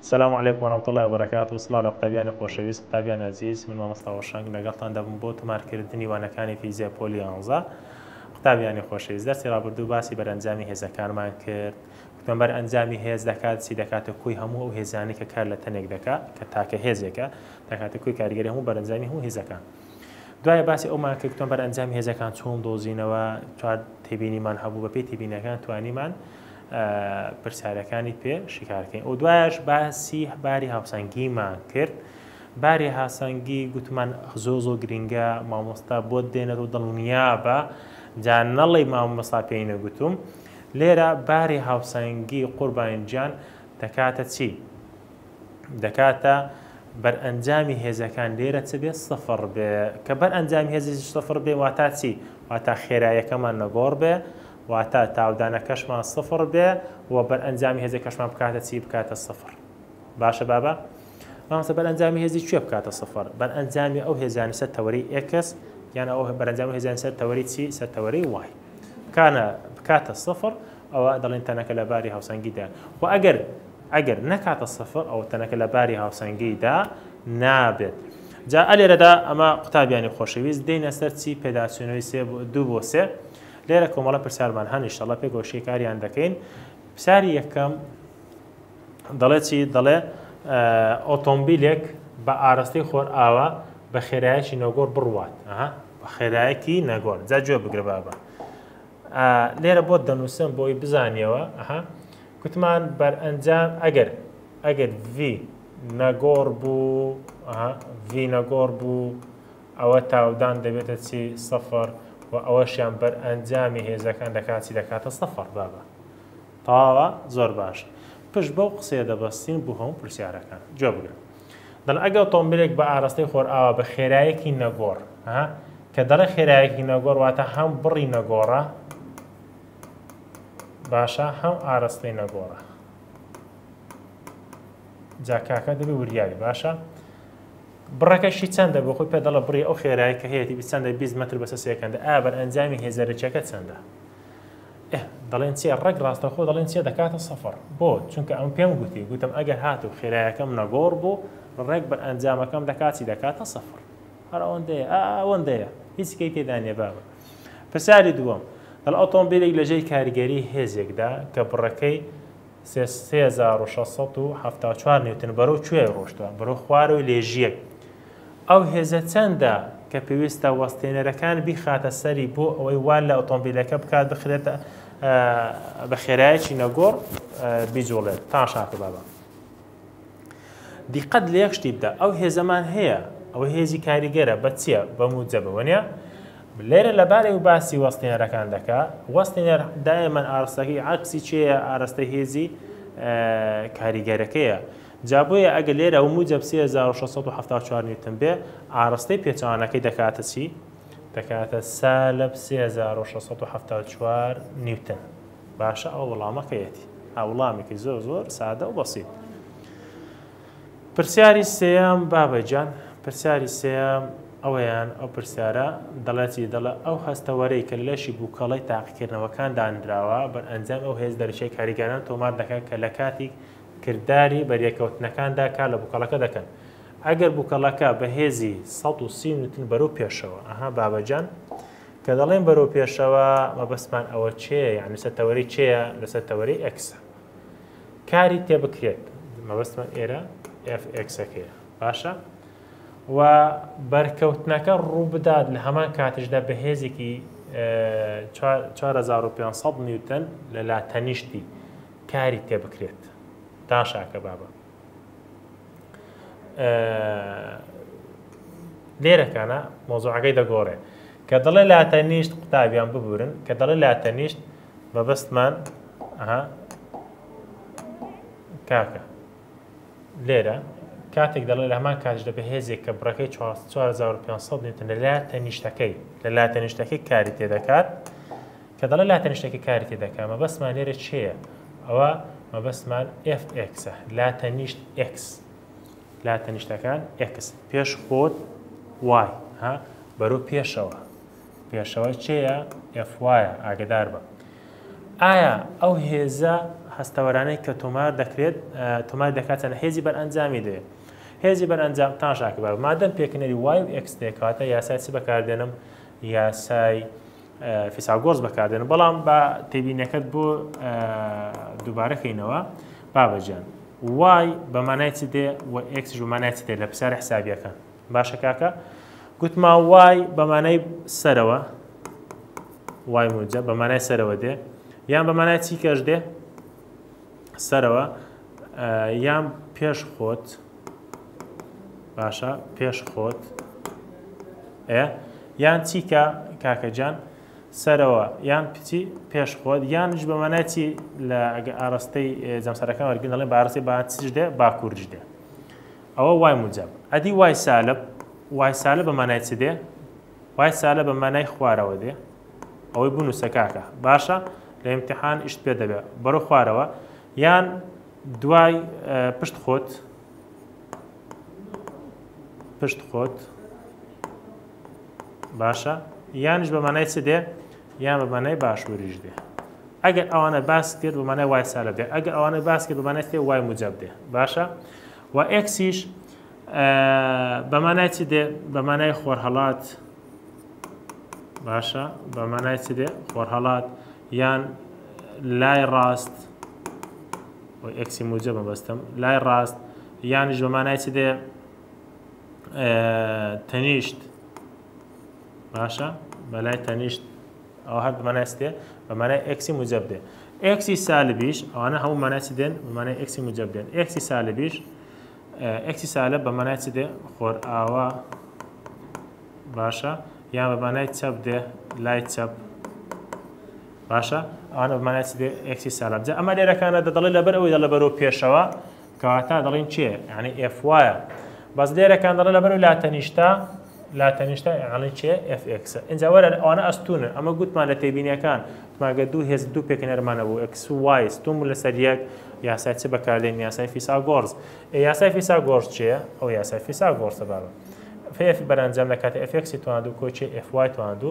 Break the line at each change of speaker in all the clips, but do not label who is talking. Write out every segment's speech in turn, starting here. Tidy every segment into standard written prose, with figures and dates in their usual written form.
سلام علیکم ورحمة اللە وبرکاته سڵاو لە قوتابیانی خۆشەویست قوتابیان ئەزیز من مامۆستا وەشەنگ لەگەڵتان دەبم بۆ تۆمارکردنی وانەکانی فیزیا پۆلی یانزە قوتابیانی خۆشەویست دەرسی ڕابردوو باسی بەرەنجامی هێزەکانمان کرد گوتمان بەرئەنجامی هێز دەکات چی دەکاتە کۆی هەموو ئەو هێزانەی کە کار لە تەنێک دەکات کە تاکە هێزێکە دەکاتە کۆی کاریگەری هەموو بەرەنجامی هەموو هێزەکان دوایە باسی ئەومان کرد گوتمان بەرئەنجامی هێزەکان چۆن دۆزینەوە چوار تێبینیمان هەبوو بەپێی تێبینەکان توانیمان پرسیارەکانی پێ شیکارکەین و دوایش باسی باری هاوسەنگیمان کرد باری هاسەنگی گوتمان زۆ زۆ گرنگە مامۆستا بۆت دێنێت و دڵنیابە جا نەڵێی مامۆستا پێی نەگوتوم لێرە باری هاوسەنگی قوربان گیان دەکاتە چی؟ دەکاتە بەرئەنجامی هێزەکان لێرە چ بێ سفر بێ کە بەرئەنجامی هێزیش سفر بێ واتا چی واتا خێرایەکەمان نەگۆڕ بێ واتا تاودانەکەشمان سفر بێ و بەرئەنجامی هێزەکەشمان بکاتە چی بکاتە سفر باشە بابە مامۆستا بەرئەنجامی هێزی کوێ بکاتە سفر بەرئەنجامی ئەو هێزانی سەر تەوەری x یان ئەو بەرئەنجامی هێزانی سەر تەوەری چی سەر تەوەری y بکانە بکاتە سفر ئەوە دەڵێن تەنەکە لە باری هاوسەنگیدا و ئەگەر ئەگەر نەکاتە سفر ئەوە تەنەکە لە باری هاوسەنگیدا نابێت جا ئەلێرەدا ئەمە قوتابیانی خۆشەویست دێنە سەر چی پێداچوونەوەی سێ دوو بۆ سێ لێرە کۆمەڵە پرسیارمان هەن ئیشەڵا پێکەوە شیکاریان دەکەین پرسیاری یەکەم دەڵێ چی دەڵێ ئۆتۆمبیلێک بە ئارەستەی خۆرئاوا بە خێرایەکی نەگۆڕ بڕوات بە خێرایەکی نەگۆڕ جا گوێ بگرە بابە لێرە بۆت دەنووسم بۆی بزانیەوە ئەها گوتمان بەرئەنجام ئەگەر ئەگەر V نەگۆڕ بوو V نەگۆڕ بوو ئەوە تاودان دەبێتە چی سەفەر و ئەوەشیان بەرئەنجامی هێزەکان دەکات چی دەکاتە سەفەر بابە تەواوە زۆر باش پشت بەو قسەیە دەبەستین بۆ هەموو پرسیارەکان گوێ بگرن دەڵێ ئەگەر ئۆتۆمبیلێک بە ئاراستەی خۆرئاوا بە خێرایەکی نەگۆڕ ها کە دەڵێ خێرایەکی نەگۆڕ واتە هەم بڕی نەگۆڕە باشە هەم ئاراستەی نەگۆڕە جا کاکە دەبێ وریاوی باشە بڕەکەشی چەندە بۆ خۆی پێ دەڵێ بڕی ئەو خێرایی کە هەیەی چەندە 20 متر بەسە سێکەندە ئا بەرئەنجامی هێزەرەکیەکە چەندە ئه دەڵێن چیە ڕێک ڕاستەوخۆ دەڵێن چیە دەکاتە سفر بۆ چونکە ئەم پێم گوتی گوتم ئەگەر هاتوو خێرایەکەم نەگۆڕ بوو ڕێک بەرئەنجامەکەم دەکات چی دەکاتە سفر هەر ئەوەندەیە ئەوەندەیە هیچ کەی تێدا نییە بابە پرسیاری دووەم دەڵ ئۆتۆمبیلێک لەژێر کاریگەری هێزێکدا کە بڕەکەی 3674 نیوتن بەرەو کوێ ڕۆشتوە بەرەو خوارەوەی لێژیەک ئەو هێزە چەندە کە پێویستە وەستێنەرەکان بیخاتە سەری بۆ ئەوەی وا لە ئۆتۆمبیلەکە بکات بخرێتە بە خێرایەکی نەگۆڕ بیجوڵێت تاشاکە بابا دیقەت لە یەک شتی بدە ئەو هێزەمان هەیە ئەوە هێزی کاریگەرە بە چییە بە موجەبە وەنیە لێرە لەبارەی و باسی وەستێنەرەکان دەکا وەستێنەر دایمەن ئاراستەکەی عەکسی چێیە ئاراستەی هێزی کاریگەرەکەیە جا بۆیە ئەگەر لێرە و موجەب 3674 نیوتن بێ ئاراستەی پێچەوانەکەی دەکاتە چی؟ دەکاتە سالب 3674 نیوتن باشە ئەو وەڵامەکەیەتی وەڵامێکی زۆر زۆر سادە و بەسیت پرسیاری سێیەم بابە گیان پرسیاری سێیەم ئەوەیان ئەو پرسیارە دەڵێ چی دەڵێ ئەو هەستەوەرەی کە لەشی بووکەڵەی تاقیکردنەوەکان دانراوە بەرئەنجام ئەو هێز دەرەکیە کاریگەرانە تۆمار دەکات کە لە کاتی کرداری بەریەککەوتنەکاندا کار لە بووکەڵەکە دەکەن ئەگەر بووکەڵەکە بە هێزی 130 نیوتن بەرەو پێشەوە ئەها بابەجان کە دەڵێن بەرەو پێشەوە مەبەستمان ئەوە چێ یعنی لەسەر تەوەرەی چێیە لەسەر تەوەرەی x ە کاری تێبکرێت مەبەستمان ئێرە Fx ەکەیە باشە و بەرکەوتنەکە ڕووبدات لە هەمان کاتیشدا بە هێزێکی 4500 نیوتن لە لا تەنیشتی کاری تێبکرێت تاشاکە بابە لێرەکانە مۆزوعەکەی دەگۆڕێ کە دەڵێ لاتەنیشت قوتابیان ببورن کە دەڵێ لاتەنیشت مەبەستمان ئەها کاکە لێرە کاتێک دەڵێ لە هەمان کاتیش دەبێ هێزێک کە بڕەکەی 4500 نیوتن لە لا تەنیشتەکەی لە لا تەنیشتەکەی کاری تێدەکات کە دەڵێ لا تەنیشتەکەی کاری تێدەکات مەبەستمان لێرە چێە ئەوە مەبەستمان Fx لا تەنیشت X لا تەنیشتەکان X پێش خۆت Y ها بەرەو پێشەوە پێشەوە چێیە Fy ە ئاگدار بە ئایا ئەو هێزە هەستەوەرانەی کە تۆمار دەکرێت تۆمار دەکات چەند هێزی بەرئەنجامی دەوێت. هێزی بەرئەنجام تاشاکە بە مادەم پێکنەری y و x دێکاتە یاسای چ بەکاردێنم؟ یاسای فیساگۆرس بەکاردێنم. بەڵام بە تێبینەکەت بۆ دووبارەکەینەوە بابەجان y بە مانای چ دێ و x بە مانای چ دێ لە پرسیارە حسابیەکان. باشە کاکە گوتما y بە مانای سەرەوە y موجە بە مانای سەرەوە دێ یان بە مانای چی کەش دێ؟ سەرەوە یان پێش خۆت. باشە پێش خۆت یان چیکە کاکە گیان؟ سەرەوە یان پچی پێش خۆت یانش بە مانای چی لە ئاراستەی جەمسەرەکان وەرگن دەڵێن بە ئاراستەی با چیش دێ؟ باکوورش دێ. ئەوە y موجب. ئەدی y سالب؟ y سالب بە مانای چ دێ؟ y سالب بە مانای خوارەوە دێ. ئەوەی بنووسە کاکە. باشە لە ئیمتحان ئیشت پێ دەبێ بەرەو خوارەوە یان دوای پشت خۆت پشت خۆت. باشە یانش بە مانای چ دێ؟ یان بە مانای باشووریش دێ. ئەگەر ئەوانە باس کرد بە مانای y سالب دێ، ئەگەر ئەوانە باس کرد بە مانای چ دێ؟ y موجب دێ. باشە و x یش بە مانای چ دێ؟ بە مانای خۆرهەڵات. باشە بە مانای چ دێ؟ خۆرهەڵات یان لای ڕاست و x ی موجب مەبەستم لای ڕاست یانیش بە مانای چ دێ؟ تەنیشت. باشە بە لای تەنیشت ئەوە هەر بە مانای چ دێ؟ بە مانای x ی موجب دێ. x ی سالبیش ئەوانە هەموو مانای چ دێن؟ بە مانای x ی موجب دێن. x ی سالبیش x ی سالب بە مانای چ دێ؟ خۆرئاوا. باشە یان بە مانای چەپ دێ؟ لای چەپ. باشە ئەوانە بە مانای چ دێ؟ x ی سالب. جا ئەمە لێرەکانە دەڵێ لەبەر ئەوەی دەڵێ بەرەو پێشەوە کەواتە دەڵێن چێ؟ یعنی F y ە. بەس لێرەکان دەڵێ لەبەر لا تەنیشتە لا تەنیشتە یعنی چێ؟ F x. اینجا وەرە ئەوانە ئەستونن. ئەمە گوتمان لە تێبینیەکان ماگە دوو هێز دوو پێکهێنەرمانە بوو x و y ستون بوو لەسەر یەک. یاسای چ بەکاردێن؟ یاسای فیساگۆرس. یاسای فیساگۆرس چییە؟ ئەو یاسای فیساگۆرسە بابە. F بەرەنجام لە کاتی F x تواندو کۆ چێ F y تواندو.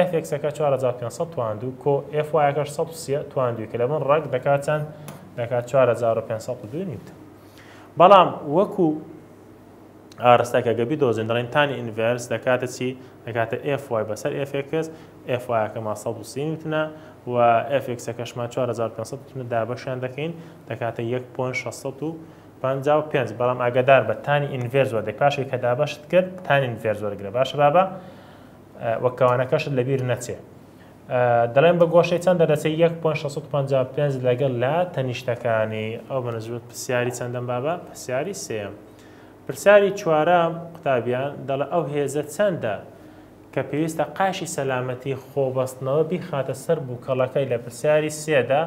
F x ەکە 4500 تواندو کۆ F y ەکەش 130 تواندوی کە لە بن ڕەگ دەکات چەند؟ دەکات 4502 نیوتن. بەڵام وەکو ئارستەکە گە بیدۆزین دەڵێن tan inverse دەکاتە چی؟ دەکاتە F y بەسەر F x. F y ەکەمان 130 نیوتنە و F x ەکەشمان 4500 نیوتنە دابەشیان دەکەین دەکاتە 1.655. بەڵام ئاگادار بە tan inverse وەردەگرە. پاشی کە دابەشت کرد tan inverse وەرگرە. باشە بابە وەک کەوانەکەشت لەبیر نەچێ. دەڵێن بە گۆشەی چەند دەرەچێ؟ 1.655 لەگەڵ لە تەنیشتەکانی. ئەو بەنزبەت پرسیاری چەندەم بابە؟ پرسیاری سێم. پرسیاری چوارەم قوتابیان دەڵێ ئەو هێزە چەندە کە پێویستە قاشی سەلامەتی خۆبەستنەوە بیخاتە سەر بووکەڵەکەی لە پرسیاری سێدا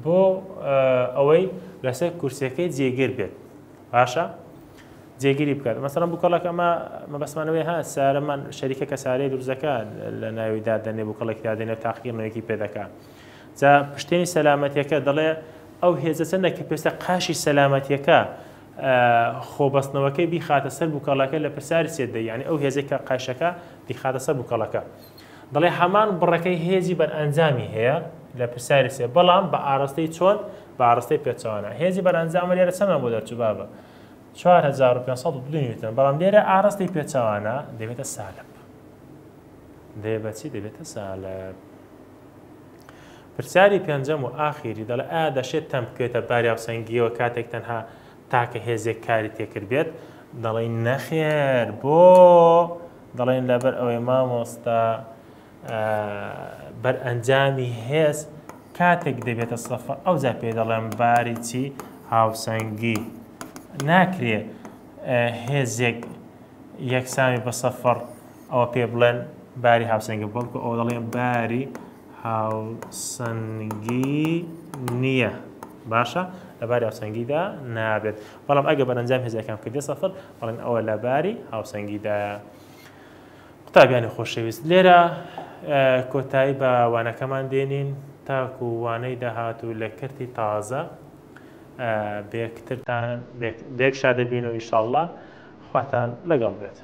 بۆ ئەوەی لەسەر کورسیەکەی جێگیر بێت. باشە جێگیری بکات. مەسەڵەن بووکەڵەکە ئەمە مەبەستمانەوەی ها سارەمان شەریکە کە سارەی دروستەکە لە ناوی دادەنێ بووکەڵێکی دادەنێ و تاقیکردنەوەیەکی پێ دەکا. جا پشتێنی سەلامەتیەکە دەڵێ ئەو هێزە چەندە کە پێویستە قاشی سەلامەتیەکە خۆبەستنەوەکەی بیخاتە سەر بووکەڵەکە لە پرسیاری سێ دە، یعنی ئەو هێزەی کە قایشەکە دیخاتە سەر بووکەڵەکە. دەڵێ هەمان بڕەکەی هێزی بەرئەنجامی هەیە لە پرسیاری سێ، بەڵام بە ئاراستەی چۆن؟ بە ئاراستەی پێچەوانە. هێزی بەرئەنجامە لێرە چەندمان بۆ دەرچوو بابە؟ 4502 نیوتن. بەڵام لێرە ئاراستەی پێچەوانە دەبێتە سالب. دەبێت بە چی؟ دەبێتە سالب. پرسیاری پێنجەم و ئاخیری دەڵێ ئایا دەشێت تەم بکەوێتە باری هاوسەنگیەوە کاتێک تەنها تاکە هێزێک کاری تێکرد بێت؟ دەڵێن نەخێر. بۆ؟ دەڵێن لەبەر ئەوەی مامۆستا بەرئەنجامی هێز کاتێک دەبێتە سەفر ئەوجا پێ دەڵێن باری چی؟ هاوسەنگی. ناکرێ هێزێک یەکسامی بە سەفر ئەوە پێ بڵێن باری هاوسەنگی، بەڵکو ئەوە دەڵێن باری هاوسەنگی نییە. باشە لە باری هاوسەنگیدا نابێت. بەڵام ئەگە بەرەنجام هێزەکان کردی سەفر بەڵێن ئەوە لە باری هاوسەنگیدایە. قوتابیانی خۆشەویست لێرە کۆتایی بە وانەکەمان دێنین تاکو وانەی داهاتوو لە کەرتی تازە بێکترتان بێک شادەبین و ئینشاءاللە خواتان لەگەڵ بێت.